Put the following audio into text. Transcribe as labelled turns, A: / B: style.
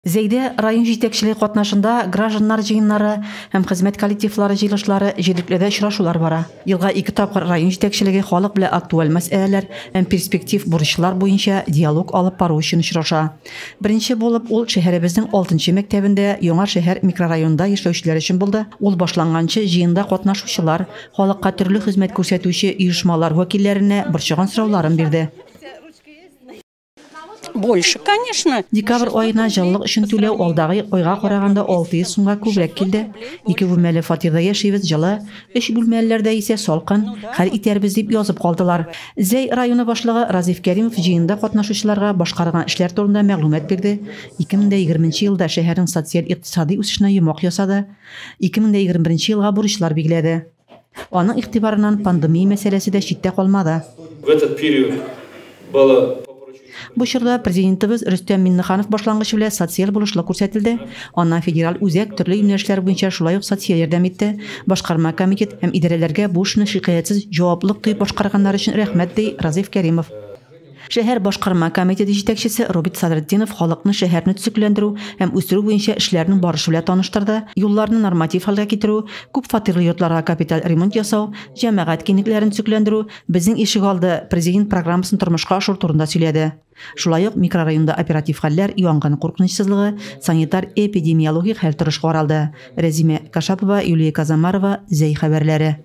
A: Зәйдә район җитәкчелеге катнашында гражданнар җыеннары һәм хезмәт коллективлары җыелышлары, җирлекләрдә очрашулар бара. Елга ике тапкыр район җитәкчелеге халык белән актуаль мәсьәләләр һәм перспектив бурычлар буенча диалог алып бару өчен очраша. Беренче булып ул шәһәребезнең алтынчы мәктәбендә Яңа шәһәр микрорайонында яшәүчеләр өчен булды. Ул башланганчы җыенда катнашучылар халыкка төрле хезмәт күрсәтүче оешмалар вәкилләренә борчыган сорауларын бирде.
B: Больше, конечно.
A: Декабрь аена җылылык өчен түләү алдагы айга караганда 600 сумга күбрәк килде. Ике бүлмәле фатирда яшибез, җылы, өч бүлмәлеләрдә исә салкын, хәл итәрбез дип язып калдылар. Зәй районы башлыгы Разиф Кәримов җыенда катнашучыларга башкарылган эшләр турында мәгълүмат бирде, 2020 елда шәһәрнең социаль-икътисади үсешенә йомгак ясады, 2021 елга бурычлар билгеләде. Аның игътибарыннан пандемия мәсьәләсе дә читтә калмады.
C: В этот период было
A: Бу чорда Президентыбыз Рөстәм Миңнеханов башлангычы белән социаль булышлык күрсәтелде. Аннан федераль үзәк төрле юнәлешләр буенча шулай ук социаль ярдәм итте. Башкарма комитет һәм идарәләргә бу эшне шикаятьсез җаваплылык тоеп башкарганнары өчен рәхмәт, ди Разиф Кәримов. Шәһәр башкарма комитеты җитәкчесе Роберт Садретдинов халыкны шәһәрне төзекләндерү һәм үстерү буенча эшләрнең барышы белән таныштырды, юлларны норматив хәлгә китерү, күп фатирлы йортларга капиталь ремонт ясау, җәмәгать киңлекләрен төзекләндерү, Безнең ишегалды Президент программасын тормышка ашыру турында сөйләде. Шулай ук микрорайонда оператив хәлләр, янгын куркынычсызлыгы, санитар-эпидемиологик хәл-торыш каралды. Рәзимә Кашапова, Юлия Казамарова, Зәй хәбәрләре.